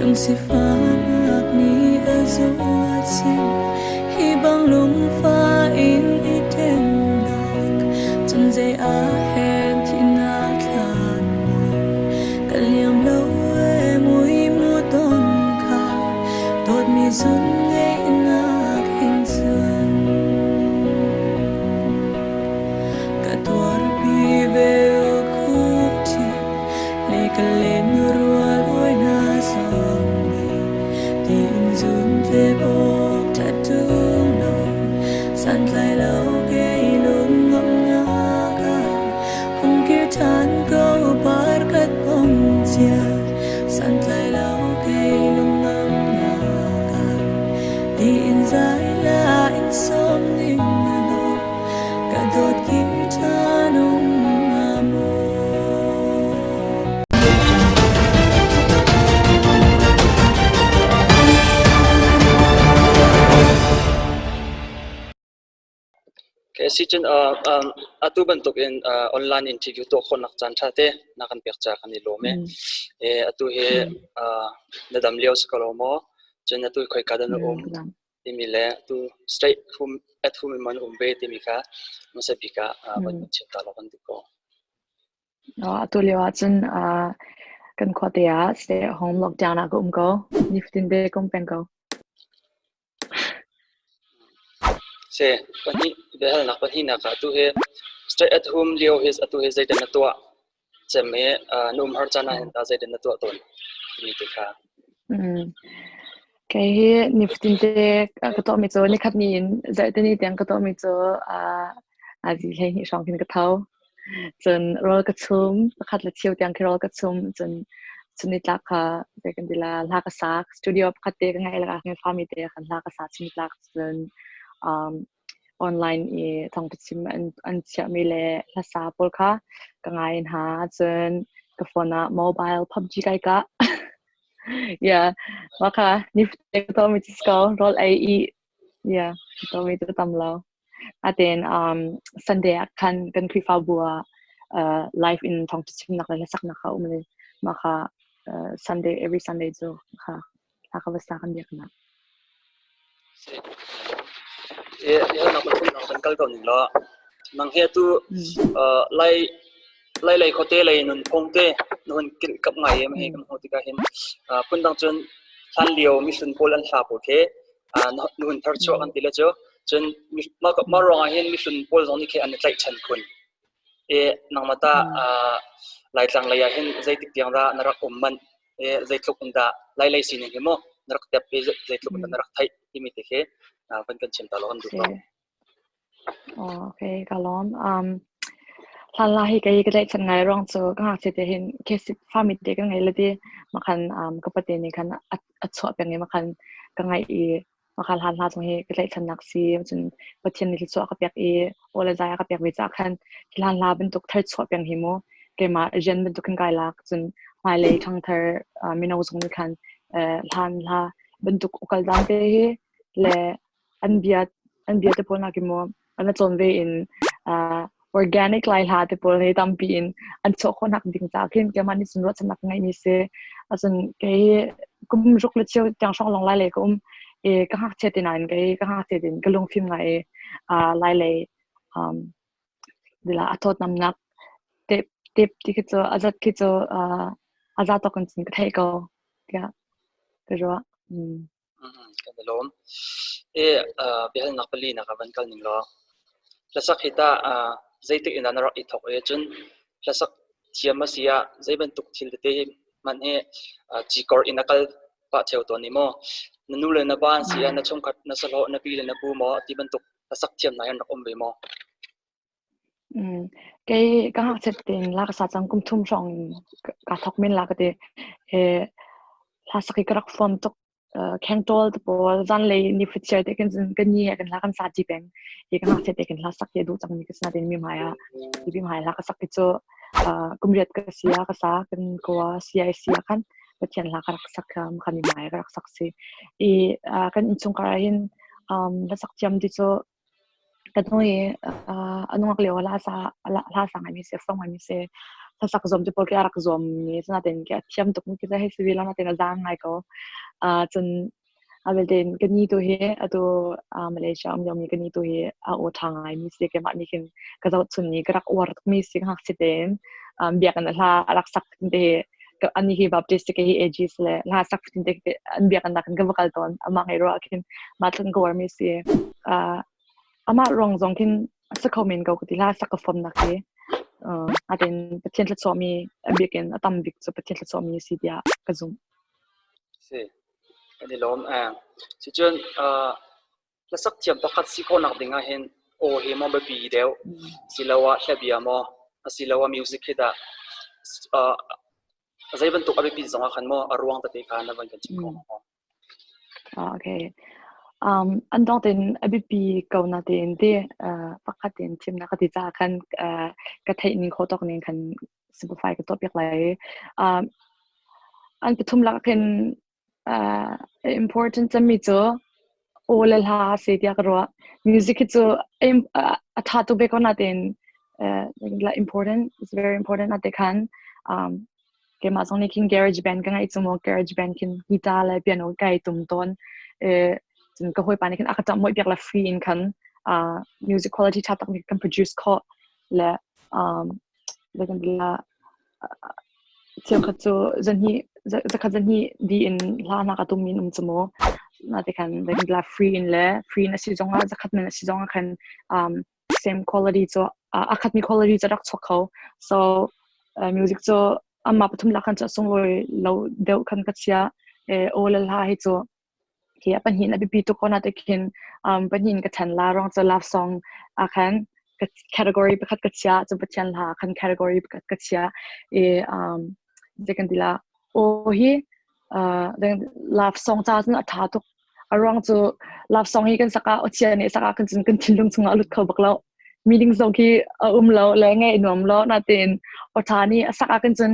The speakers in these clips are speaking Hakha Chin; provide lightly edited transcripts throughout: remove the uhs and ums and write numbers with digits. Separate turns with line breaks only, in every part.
Lungsifahnak nih a zuat sin hi bang lungfah in i ṭhennak cun zei ah hen thihnak thlanmual ka liam lo ee mui mu ton kha dawtmi zun ngeihnak hin cun ka tuarpi ve khuṭi lei ka len rual oi hna zong nih tiin zun tlep awk ṭhat ṭung lo santlai lo kei lung ngamnak ah hung kir ṭhan ko par khat pom cia santlai lo kei lung ngamnak ah tiin zai la in sawm ning law ka dawt kir ṭhan um hnga maw?
Okay, si cun uh, um, atu bantuk in uh, online interview tuah khawhnak caan ṭha te na kan pek ca kan i lawm e. E atu hi uh, na dam lio si ko lo maw? Cun atu khoi ka dah na um timi le atu stay home at home in man um ve timi kha hmasa bik ah uh, van chim ta lo kan duh ko.
Atu lio ahcun kan khuate ah stay at home lockdown ah ka um ko. Nifatin te ka um peng ko.
Se pahnih biahalnak pahnihnak ah atu hi stay at home lio hi atu hi zeidah na tuah cem i na umhar caan ah hin tah zeidah na tuah tawn timi te kha.
Kei hi nifatin te ka tuahmi cu nikhat ni in zarhteni tiang ka tuahmi cu azi 12 hrawng khin ka tho. Cun rawl ka chum, pakhat le cheu tiang khi rawl ka chum. Cun chunitlak kha zei kan ti la, hla ka sak. Studio pakhat te ka ngeih lakah khin fami te khan hla ka sa chunitlak. Cun um, online i thawngṭha an, an chiahmi le hlasa pawl kha ka ngai hna. Cun ka phone ah mobile PUBG kai kah. Yeah, mah kha nifate ka tuahmi cu si ko. Rawl ei i yeah, ka tuahmi cu tam lo. Aten um, Sunday ah khan kan Khrihfabu ah uh, live in thawngṭha chimnak le hlasaknak kha um i mah kha uh, Sunday every Sunday cu kha hla ka va sa kan biaknak.
Kan kal ko ning law nang he tu lai lai lei khuate lei nun phung te na hun kilh kap ngai em he kan hmuh tikah hin phundang cun hlan lio mihlun pawl an hla pawl khi na hun thar chuah kan ti le cu cun mah ruangah hin mihlun pawl zong nih khi an i tlaihchan khun e nangmah ta Laitlang lei ah hin zeitik tiang dah na rak um manh e zeitluk in dah Lai lei sining hi mu na rak tep i zeitluk in dah na rak theih timi te khi van kan chim ta lo kan duh ko.
Okay, ka lawm. Um, hlan la hi kei ka tlaihchan ngai ruang cu ka ngakchia te hin kesit fami te ka ngei le ti makhan um, ka pate nih khan a chuah peng i makhan ka ngaih i makhan hlan hla chung hi ka tlaihchannak si cun Pathian nih thluachuah ka pek i aw le zai a ka pek ve caah khan hlan hla bantuk thar chuah peng hi mu keimah rian bantuk khin kai lak cun hmailei ṭhangthar uh, mino zong nih khan uh, hlan hla bantuk ukal dan te hi le an bia an bia te pawl nakin maw an cawn ve in uh, organic lai hla te pawl hi tampi in an chuah khawhnak ding ca khin keimah nih cun ruahchannak ka ngeihmi si acun kei kum ruk le cheu tiang hrawng lawng lai lei ka um i ka ngakchia te nain kei ka ngakchia tin ka lungfim ngai i uh, lai lei um, dila a thawtnamnak tep tep ti khi cu a zat khi cu uh, a za tawk in cun ka theih ko tiah ka ruah mm.
Kan i lawm. I biahalnak palinak ah van kal ning law hlasak hi tah zeitik in dah na rak i thawk i cun hlasak thiam a si ah zei bantuk thil tete hi hmanh hi cikor in a kal pah ṭheo tawn i maw na nu le na pa an si ah na chungkhat na sahlawh na pi le na pu maw ti bantuk hlasak thiam hna hi an rak um ve maw?
Kei ka ngakchiat tein la ka sa cang kum thum hrawng in kaa thawk men la ka ti. Hla sak hi ka rak fuam tuk. Khengṭawl te pawl zanlei ni fachiar te khin cun ka ni he kan hla kan sa ṭi peng. Hi ka ngakchiat te khin hla sak hi a duh cangmi ka si nain mi hmai ah mi hmai hla ka sak hi cu kum riat ka si ah ka sa kan kua CIC ah khan Pathian hla ka rak sak kha mi hmai ka rak sak si. I kan innchungkhar ah hin hlasak thiam ti cu Ka nu i a nungak lio ah hla sa ngaimi si, a fong ngaimi si. Hlasak zuam te pawl khi a rak zuam mi natein khi a thiam tuk mi khi hei si ve lo, natein a zaang ngai ko. Cun a belte in ka ni tu hi atu Malaysia um liomi ka ni tu hi a aw ṭha ngai mi si. Keimah nih khin ka zohchun i ka rak uar tuk mi si ngakchia tein. Biakinn ah hla a rak sak fatin te hi, ani hi Baptist ke hi AGs le hla sak fatin te an biakinn ah khin ka va kal tawn. Amah ngai ruah khin mah tluk ka uar mi si. Amah ruang zong khin a si kho men ko ka ti. Hla sak ka fomnak hi atin Pathian thluachuahmi, a biakinn a tam bik cu Pathian thluachuahmi a si tiah ka zumh.
Si, kan i lawm. Cucun hlasak thiam pakhat si khawhnak ding ah hin aw hi maw biapi deuh, siloah hlabia maw, asiloah music hi dah, zei bantuk a biapit zong ah khan maw a ruang tete kha na van kan chim kho maw?
Ah, okay. An dong tein a biapi ko na tein ti pakhat tein thimnak ka ti caah khan ka theih ning khawh tawk ning khan simplify ka tuah piak lai. An pathum lak khin important cemmi cu aw le hla si tiah ka ruah. Music hi cu a ṭha tuk ve ko natein important, it's very important na te khan keimah zong nih khin garage band ka ngeih cu mu. Garage band khin guitar le piano kai tum tawn. Cun ka hawipa nih khin a ka ṭamh piak le free in khan music quality ṭha tak kan produce khawh le cheukhat cu zanhnih zakhat zanhnih dih in hla hna ka tum in um cu mu. Nate khan la free in le free in a si zongah, zakhat men a si zongah khan same quality cu a khatmi quality cu rak chuak kho. So music cu amah pathum lak khan cu a sunglawi lo deuh khan ka chia. Aw le hla hi cu hi a pahnih in a biapi tuk ko na te khin pahnih in ka ṭhen la ruang cu love song ah khan category pakhat ka chia, cu Pathian hla khan category pakhat ka chia i zei kan ti la, aw hi love song ca cun a ṭha tuk. A ruang cu love song hi kan sak ah, awchia nih sak ah kan cun kan thinlung chungah a lut kho bak lo, meaning zong khi a um lo le ngaih nuam lo. Natein aw ṭha nih a sak ah kan cun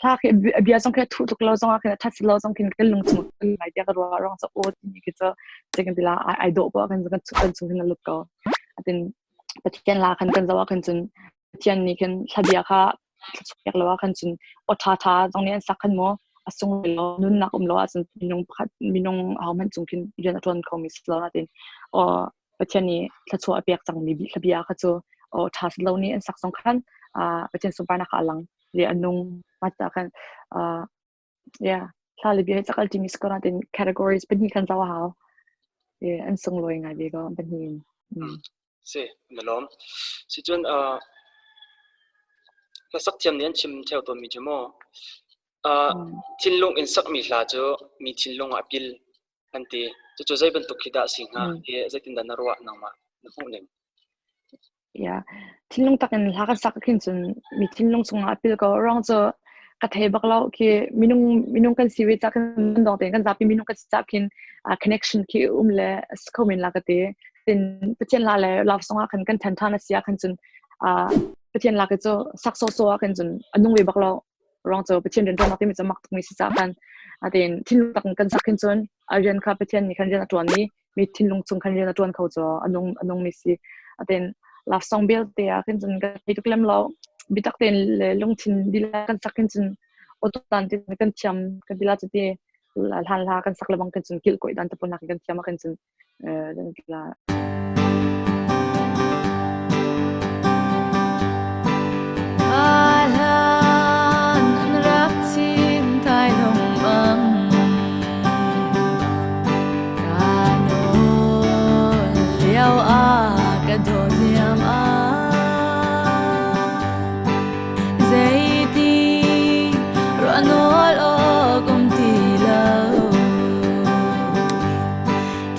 hla khi a bia zong khi a thuh tuk lo zong ah khin, a that lo zong khin kan lung chung kan ngai tiah ka ruah. Ruang cu aw timi khi cu zei kan ti la, ai dawh poah kan kan chung hin a lut ko. Atin Pathian la khan kan zoh ah khan cun Pathian nih khin thla bia kha thluachuak lo ah khan cun aw ṭha ṭha zong nih an sak khan maw a sung lo, nunnak um lo ahcun minung pakhat, minung ahohmanh cung khin rian a ṭuan khomi si lo. Natin aw Pathian nih thluachuah a pek cangmi bia kha cu aw ṭha lo nih an sak zong khan Pathian sunparnak kha a lang le a nung. Mah caah khan yeah, hla le bia hi cakal timi si ko, natin categories pahnih khan zoh a hau. Yeah, an sunglawi ngai ve ko pahnih in.
Si, na lawm. Si cun hlasak thiam nih an chim theo tawnmi cu maw thinlung in sakmi hla cu mi thinlung ah a pil an ti. Cucu zei bantuk khi dah si hnga? Hi zeitindah na ruah, nangmah na hmuh ning?
Yeah. Thinlung tak in hla kan sak khin cun mi thinlung chungah a pil ko. Ruang cu ka thei bak lo khi minung kan si ve ca kan dong tein kan zapi minung kan si ca khin connection khi um le kho men la ka ti. Tin Pathian la le love song ah khan kan than than a si ah khan cun Pathian la ke cu sak so so ah khan cun a nung ve bak lo. Ruang cu Pathian rian ṭuannak timi cu mak tukmi si caah khan atin thinlung tak in kan sak hin cun a rian kha Pathian nih khan rian a ṭuan i mi thinlung chung khan rian a ṭuan kho cu a nung mi si. Atin love song belte ah khin cun ka thei tuk lem lo. Biatak tein le lungthin lila kan sak hin cun auto dan ti kan thiam kan ti la. Cu ti hlan hla kan sak lebang kan cun kilh dan te pawl nak kan thiam ah kan cun
Hlan an rak chim thai lengmang, ka nawl lio ah ka dawt liam ah zeiti ruah nawl awk um ti lo.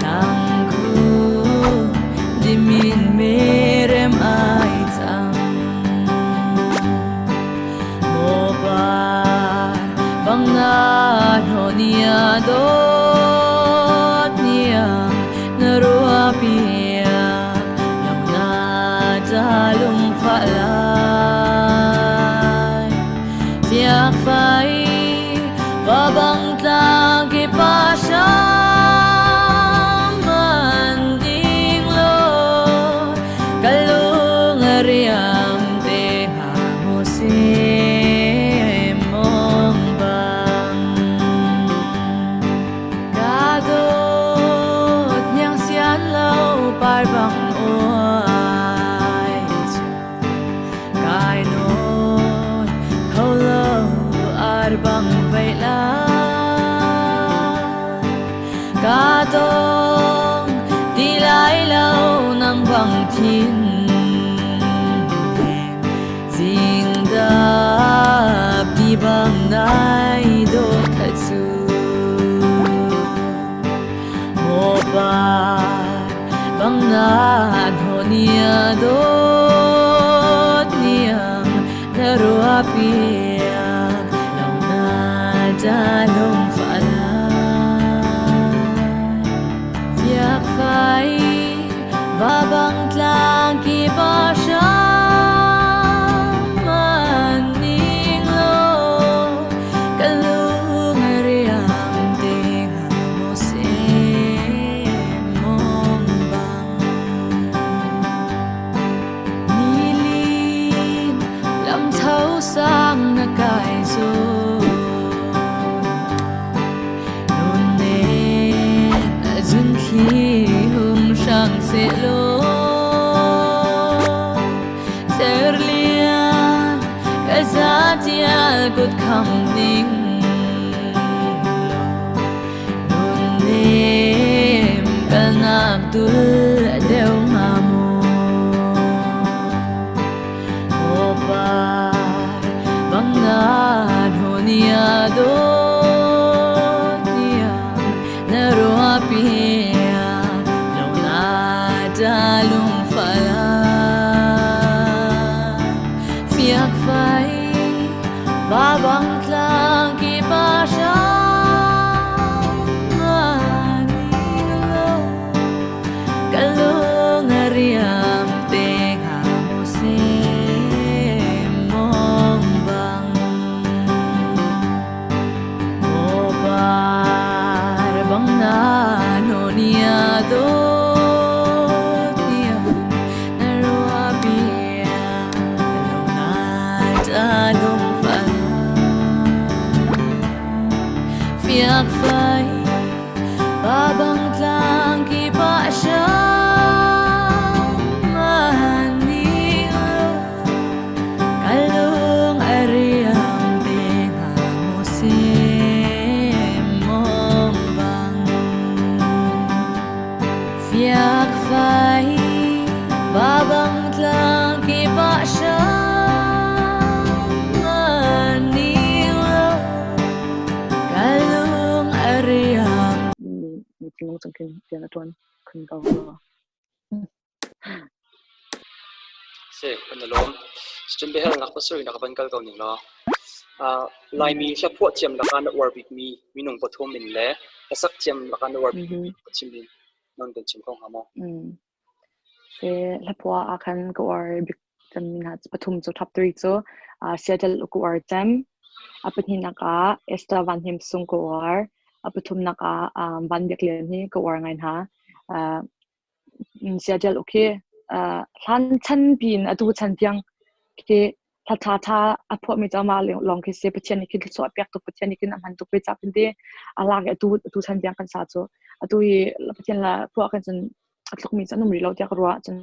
Tangku dimin merem ai cang, maw par bang na hnonia dawt niang na ruah piak lo na ta lungfah lai fiak fai va bang tlang ki pa hram an ding lo ka lung a riam te hnga. Par bang vei la Ka dong ti lai lo nang bang thin Zing dap ti bang nai dawt khat cu Maw par bang na hnaw nia dawt niang na ruah piak lo na ta lung fa lai. Fiak fai va bang tlang ki pa hram an ning lo ka lung a riam te nga maw se mong bang. Nilin lam tho sang na kai zo Nun nen a zun thli hung hrang sehlaw Cerlian ka zatial kut kham ning Nun nem kalnak dul deuh hnga maw Maw par bang na hnunia dawt niam na ruah piak lo na ta lungfala fiak fai va bang tlang ki pa hram ani lo Ka lung a riam te hnga maw sem mawng bang. Maw par bang na nawn-ia dawt niam na ruah bia lo na ta lungfah. Fiak fai Pa bang tlang ki pa hram ani ka lung a riam te hnga maw sem mawng bang. Fiak fai pa bang tlang ki pa hram ani Ka lung a riam.
Mi thinlung chung khin rian a ṭuan khun ko.
Si, kan i lawm. Cun biahalnak pasarih na ka van kal ko ning law. Laimi hlaphuah thiam lakah na uar bikmi minung pathum in le hlasak thiam lakah na uar bikmi pathum in non kan chim kho hnga maw?
Hlaphuah ah khan ka uar bik cemmi hna pathum cu top 3 cu Seattle ka uar cem. A pahnihnak ah Esther Van Hnem Sung ka uar. A pathumnak ah Van Biak Lian hi ka uar ngai hna. Seattle uk hi hlan chan piin atu chan tiang khi hla ṭha ṭha a phuahmi cu amah lawng khi si. Pathian nih khin thluachuah a pek tuk, Pathian nih khin a hman tuk ve cah kan ti. A lak i atu chan tiang kan sa cu. Atu hi Pathian la phuah kan cun a tlukmi cu an um rih lo tiah ka ruah. Cun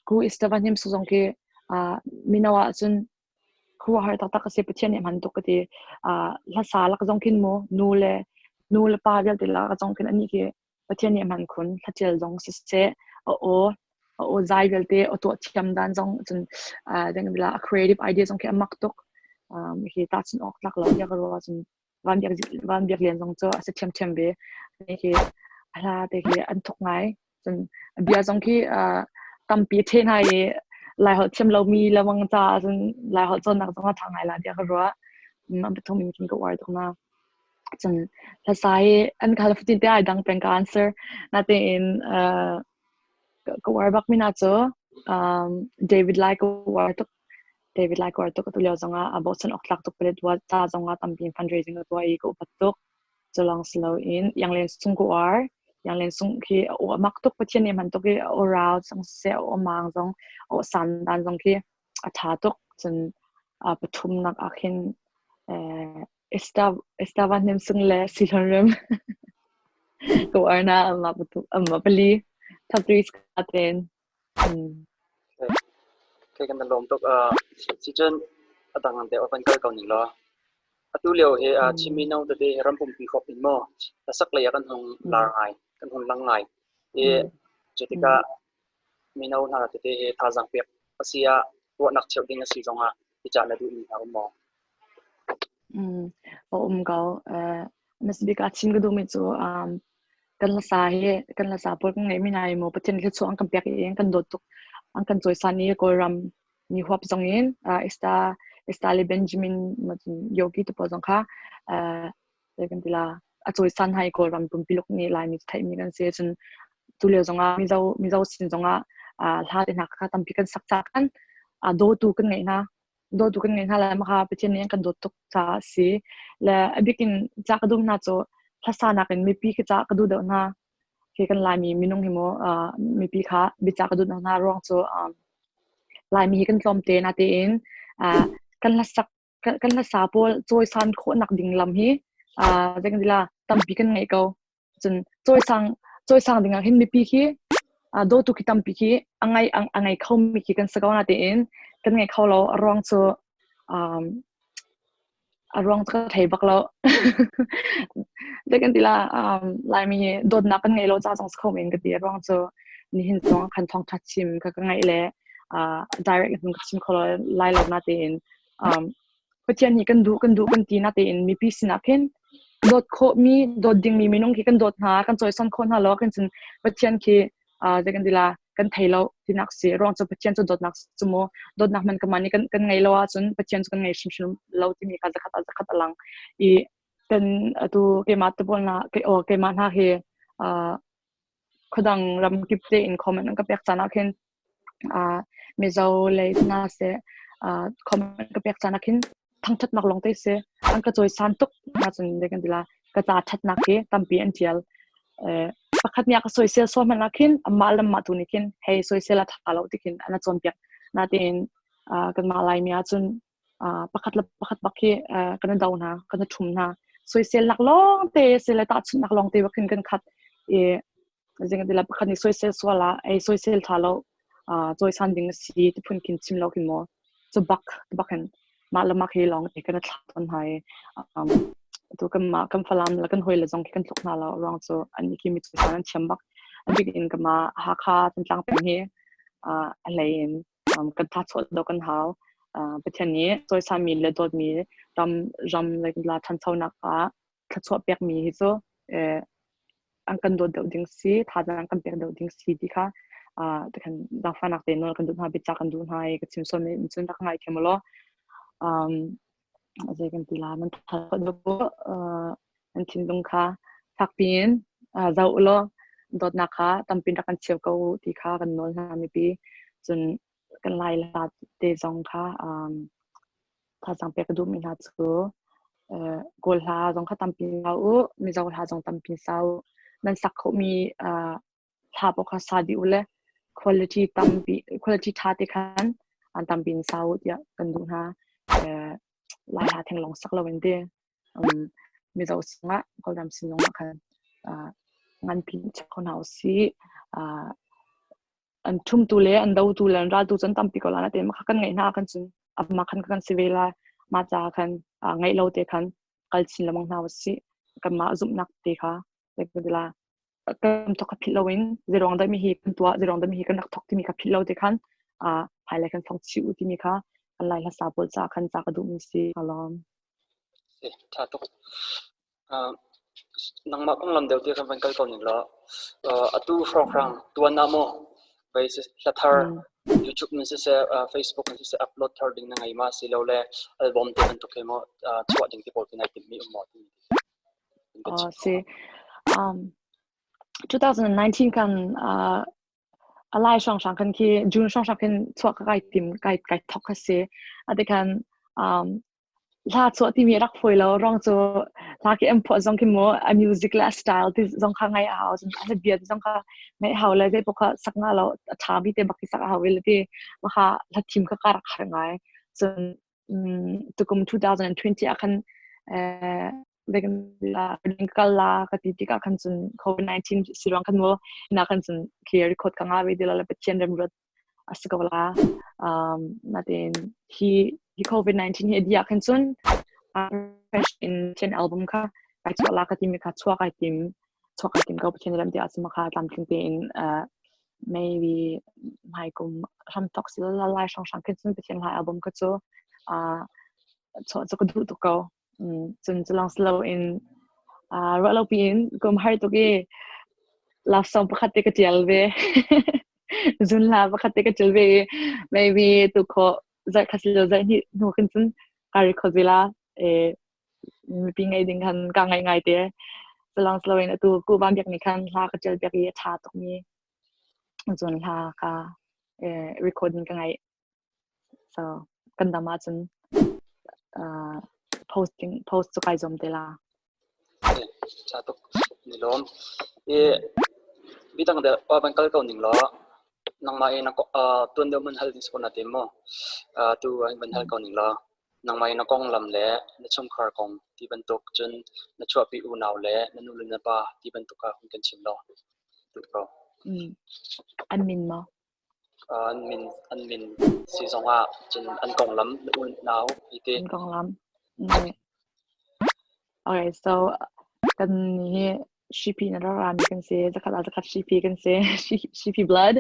ku Esteban Hnem Su zong khi mino ah cun khuaruahhar taktak a si. Pathian nih a hman tuk ka ti. Hlasa lak zong khin mu nu le pa vialte lak zong khin anih khi Pathian nih a hman khun. Hlaṭial zong siseh, a aw, a aw zai vialte, aw tuah thiam dan zong cun a creative idea zong khi a mak tuk. Hi tahchunh awk tlak lo tiah ka ruah. Cun Van Biak, Van Biak Lian zong cu a si ṭhiamṭhiam ve. Hi a hla te khi an thuk ngai. Cun a bia zong khi tampi a ṭhe hna i Laiholh thiam lomi lengmang caah cun Laiholh cawnnak zong a ṭha ngai la tiah ka ruah. An pathum in khin ka uar tuk na. Cun hlasa hi an khal fatin te ai dang peng ka answer. Natein ka uar bak mi hna cu David Lai ka uar tuk. David Lai ka uar tuk. Atu lio zongah a bochan awk tlak tuk Paletwa ca zongah tampi fundraising a tuah i ka upat tuk. Cu lawng si loin Ianglen Sung ka uar. Ianglen Sung khi a aw a mak tuk. Pathian nih a hman tuk i a aw rau zong siseh, a aw mang zong, a aw san dan zong khi a ṭha tuk. Cun pathumnak ah khin Estavan Hnem Sung le Sihlon Rem ka uar na anmah pali top 3 ka ten.
Okay, kan lawm tuk. Sicun a dang te van kal ko ning law. Atu lio hi Chin mino tete hi ram pumpi huap in maw hlasak lei ah kan hung lar ngai, kan hung lang ngai. I cu tikah mino hna tete hi thazaang pek a si ah ruahnak cheuh ding a si zongah i cah na duhmi hna um maw?
A um ko. Hmasabik ah chim ka duhmi cu kan hlasa hi kan hlasa pawl kan ngeihmi hna hi maw Pathian thluachuah an kan pek i an kan dawt tuk, an kan cawisan i Kawlram mi huap zong in Esther Esther le Benjamin Yogi te pawl zong kha zei kan ti la a cawisan hna i Kawlram pumpi luk nih Laimi cu theihmi kan si. Cun tulio zongah Mizo Mizo sin zongah hla te hna kha tampi kan sak caah khan dawtu kan ngeih hna. Dawtu kan ngeih hna lai mah kha Pathian nih an kan dawt tuk caah a si. Le a bik in ca ka duh hna cu hlasa nakin mipi khi ca ka duh deuh hna. Khi kan Laimi minung hi mu mipi kha bica ka duh hna ruang cu Laimi hi kan tlawmte natein kan hlasak kan hlasa pawl cawisan khawhnak ding lam hi zei kan ti la tampi kan ngeih ko. Cun cawisang cawisang ding ah hin mipi khi dawtu khi tampi khi a ngai a ngei kho mi khi kan si ko natein kan ngei kho lo. A ruang cu a ruang cu ka thei bak lo. Zei kan ti la Laimi hi dawtnak kan ngei lo ca zong si kho men ka ti. A ruang cu nihin zong khan thawngṭha chim ka ka ngaih le direct in ka chim kho lo lai lo natein Pathian nih kan duh kan duh kan ti natein mipi sinah khin dawt khawhmi dawt dingmi minung khi kan dawt hna kan cawisan khawh hna lo kan cun Pathian khi zei kan ti la kan thei lo tinak si ruang cu Pathian cu dawtnak cu mu dawtnak man ka man i kan kan ngei lo ahcun Pathian cu kan ngei hrimhrim lo timi kha zakhat ah zakhat a lang i kan atu keimah te pawl na ke o keimah hna hi khuadang ram kip te in comment an ka pek caan ah khin Mizo lei hna seh comment ka pek caan ah khin thangṭhatnak lawng te si an ka cawisan tuk ahcun zei kan ti la ka ca ṭhatnak hi tampi an ṭial. Pakhat nih a ka soisel sual hmanh ah khin amah le amah tu nih khin hei soisel a ṭha lo ti khin an a cawnpiak. Natein kanmah Laimi ahcun pakhat le pakhat bak hi kan i do hna, kan i ṭhum hna. Soiselnak lawng te si le tahchunhnak lawng te bak khin kan khat i Zeicahtiah pakhat nih soisel sual ah ei soisel ṭha lo cawisan ding a si ti phun khin chim lo khin maw cu bak bak hin mah le mah hi lawng te kan i thlah tawn hna i atu kanmah kan Falam le kan hawi le zong khi kan tluk hna lo ruang cu an khi mi cawisan an thiam bak. A bik in kanmah Hakha Thantlang peng hi a hlei in kan tha chuah deuh kan hau. Pathian nih cawisanmi le dawtmi ram ram le ṭhanchonak ah thluachuah pekmi hi cu an kan dawt deuh ding si, thazaang kan pek deuh ding si ti kha tikhan zaangfahnak te nawl kan duh hna, biacah kan duh hna i ka chim sual men cun rak ngaithiam u law. Zei kan ti la, nan tha deuh nan thinlung kha fakpi in zoh u law dawtnak kha tampi rak kan cheu ko u ti kha kan nawl hna mipi. Cun kan Lai hla te zong kha thazaang pek ka duhmi hna cu Kawl hla zong kha tampi sa u, Mizo hla zong tampi sa u. Nan sak khawhmi hla paoh kha sa dih u le quality tampi quality ṭha te khan an tampi in sa u tiah kan duh hna. Lai hla theng lawng sak loin ti Mizo sungah Kawlram sin zongah khan nganpi chuak kho hna usih. An ṭhumtu le an dotu le an raltu cu an tampi ko lai nain mah kha kan ngeih hna ahkhan cun amah khan kan si ve lai. Mah caah khan ngeih lo te khan kal chin lengmang hna usih. Kanmah zumhnak te kha kan thawk kha philh loin zeiruang dah mi hi kan tuah, zeiruang dah mi hi kan rak thawk timi kha philh lo te khan hmailei kan fong chih u timi kha kan Lai hlasa pawl caah khan ca ka duhmi si. Ka lawm.
Ṭha tuk. Nangmah konglam deuh te kan van kal ko ning law atu hrawnghrang tuan ah maw vei hla thar YouTube in siseh Facebook in siseh upload thar ding na ngei ma silole album te bantuk he maw chuah ding te pawl khi nai timhmi um maw timi
Si. 2019 kan a lai hrawnghrang khan khi June hrawnghrang khin chuah ka kai tim kai kai thok kha si. Ati khan Hla chuah timi a rak fawi lo. Ruang cu hla khi an phuah zong khi mu a music le a style ti zong kha ngaih a hau. Cun a bia ti zong kha ngaih a hau le zei paoh kha sak nga lo a ṭhami te bak khi sak a hau le ti mah kha hla thim kha ka rak har ngai. Cun tukum 2020 ah khan kal la ka ti tikah khan cun COVID-19 si ruang khan mu ina khan cun khi record ka ngah ve ti lo le Pathian remruat a si ko la. Natin hi hi COVID-19 hi a dih ah khan cun Fresh in Pathian album kha kai chuah la ka timi kha chuah kai tim chuah kai tim ko Pathian ram ti ah cun kha tlamtling tein maybe hmai kum hramthok si la lai hrang hrang khin cun Pathian hla album kha cu chuah cu ka duh tuk ko. Cun cu lawng si loin ruah lo piin kum har tuk i love song pakhat te ka ṭial ve. Zun hla pakhat te ka ṭial ve i maybe tu khawh zarh khat lo zarh hnih hnu khin cun kaa record ve la. Mipi ngei ding khan kaa ngaih ngai te. Cu lawng si loin atu Ku Van Biak nih khan hla ka ṭial piak i a ṭha tukmi zun hla ka recording ka ngaih. So kan dam ahcun posting post cu kai zuam te la.
Ṭha tuk. Ni lawm. I midang deuh pa van kal ko ning law nangmah i na tuan deuh mun hal ding si na tim maw? Tu van hal ko ning law nangmah i na konglam le na chungkhar kong ti bantuk cun na chuahpi unau le na nu le na pa ti bantuk kha hun kan chim law. Tu ko.
An min maw?
An min si zongah cun an konglam na unau hi ti.
An konglam. Okay, so kan hi Shipi na rami kan si, zakhat ah zakhat Shipi kan si, Shipi blood.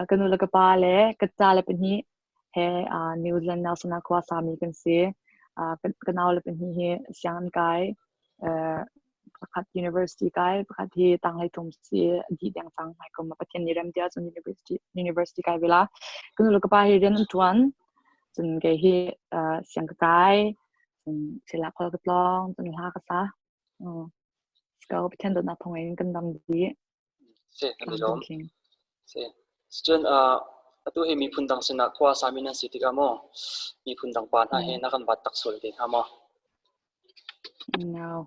Ka nu le ka pa le ka ca le pahnih he New Zealand Nelson ah khua sami kan si. Ka nau le pahnih hi siang an kai. Pakhat university kai, pakhat hi tanglei thum si dih deng cang. Hmai kum Pathian nih rem tiah cun university kai ve la. Ka nu le ka pa hi rian an ṭuan. Cun kei hi siang ka kai. Cun sila khol ka tlawng, cun hla ka sa. Ko Pathian dawtnak thawng in kan dam dih.
Si, kan i lawm. Si. Cun atu hi miphun dang sinah khua sami nan si tikah maw miphun dang pa hna he na kan vat tak sual te hnga maw?
No.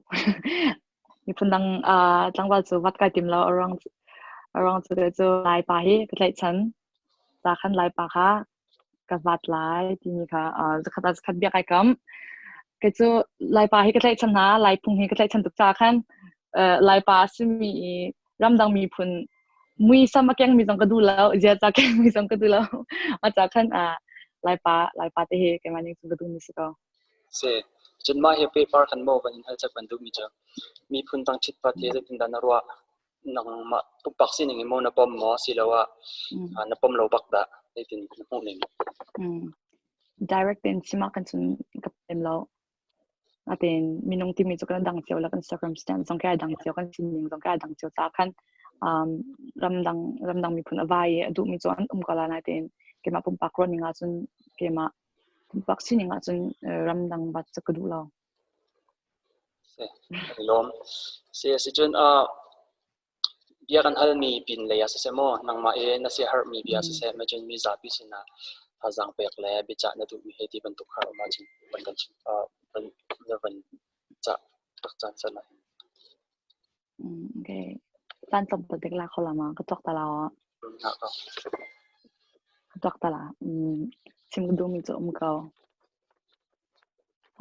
Miphun dang tlangval cu vat kai tim lo aruang aruang cu cu Lai pa hi ka tlaihchan. Ca khan Lai pa kha ka vat lai timi kha zakhat ah zakhat bia kai kam. Kei cu Laipa hi ka tlaihchan hna, Lai phung hi ka tlaihchan tuk caah khan Laipa a simi i ramdang miphun muisam a kengmi zong ka duh lo, ziaza kengmi zong ka duh lo. Mah caah khan Laipa Laipa te hi keimah ning cun ka duhmi si ko.
Si. Cun mah hi paper kan maw van in hal cak van duhmi cu miphun dang ṭhitpat hi zeitindah na ruah? Nangmah pumpak sining in maw na pom maw asiloah na pom lo bak dah zeitin na hmuh ning?
Direct in chim ah kan cun ka pem lo. Natein minung timi cu kan dang cio la kan circumstance zong kai dang cio kan sining zong kai dang cio ca khan ramdang ramdang miphun a vai i a duhmi cu an um ko la natein keimah pumpak ruah ning ahcun keimah pumpak sining ahcun ramdang bat cu ka duh lo.
Si, kan i lawm. Si, asicun bia kan halmi pin lei ah siseh maw, nangmah i na siaherhmi bia siseh, macun mi zapi sinah thazaang pek le biacah na duhmi hei ti bantuk kha um ahcun van kan chim, van na van cah rak caan san ah hin.
Okay. Caan tlawmpal te ka la kho la ma? Ka tuak ta la aw. Ka tuak ta la. Chim ka duhmi cu um ko.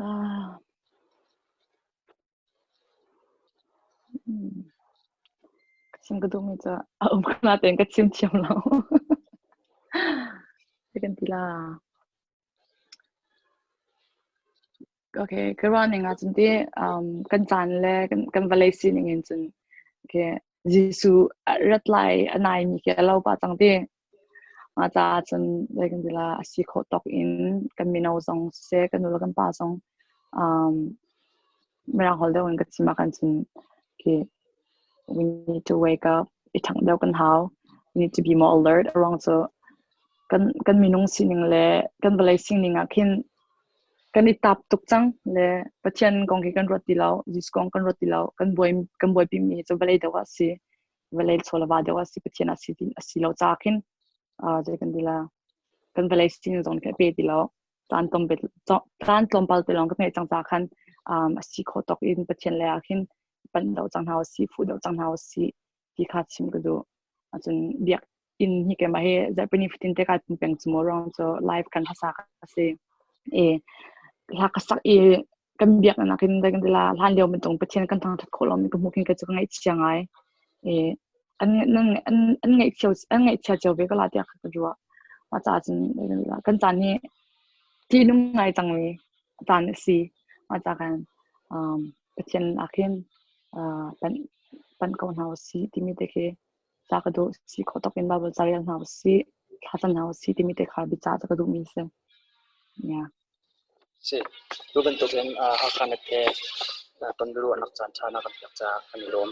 Ah. Ka chim ka duhmi cu a um ko nain ka chim thiam lo. Zei kan ti la? Okay, ka ruah ning ahcun ti kan caan le kan vawlei sining in cun okay, Jesuh rat lai a naimi khi a lo pah cang ti. Mah caah cun zei kan ti la a si khawh tawk in kan mino zong siseh kan nu le kan pa zong mirang holh deuh in ka chim ahkhan cun khi we need to wake up i ṭhangh deuh kan hau. We need to be more alert. A ruang cu kan kan minung sining le kan vawlei sining ah khin kan i tap tuk cang le Pathian kong khi kan ruat ti lo, Jesuh kong kan ruat ti lo. Kan buai kan buaipi mi cu vawlei deuh ah a si. Vawlei chawleva deuh a si Pathian a si a si lo caah khin zei kan ti la kan vawlei sining zong khi a pe ti lo. Caan tlawmpal caan tlawmpal te lawng ka ngeih cang caah khan a si khawh tawk in Pathian lei ah khin panh deuh cang hna usih, fuh deuh cang hna usih ti kha chim ka duh. Cun biak inn hi keimah hi zarhpini fatin te kai pum peng cu maw ruang cu live kan hlasa ka si. E hla ka sak i kan biaknak in kan ti la hlan lio bantuk Pathian kan thangthat khawh lomi ka hmuh khin ka cu ka ngaihchia ngai. E an an an an ngaihchia an ngaihchia cio ve ko la tiah ka ruah. Mah caah cun kan caan hi Ṭihnung ngai cangmi caan a si. Mah ca khan Pathian ah khin panh ko hna usih timi te khi ca ka duh. Si khawh tawk in Baibal ca rel hna usih, thlacam hna usih timi te kha biacah cu ka duhmi a si. Yeah.
Si. Tu bantukin Hakha Net he ton biaruahnak caan ṭha na kan pek caah kan i lawm.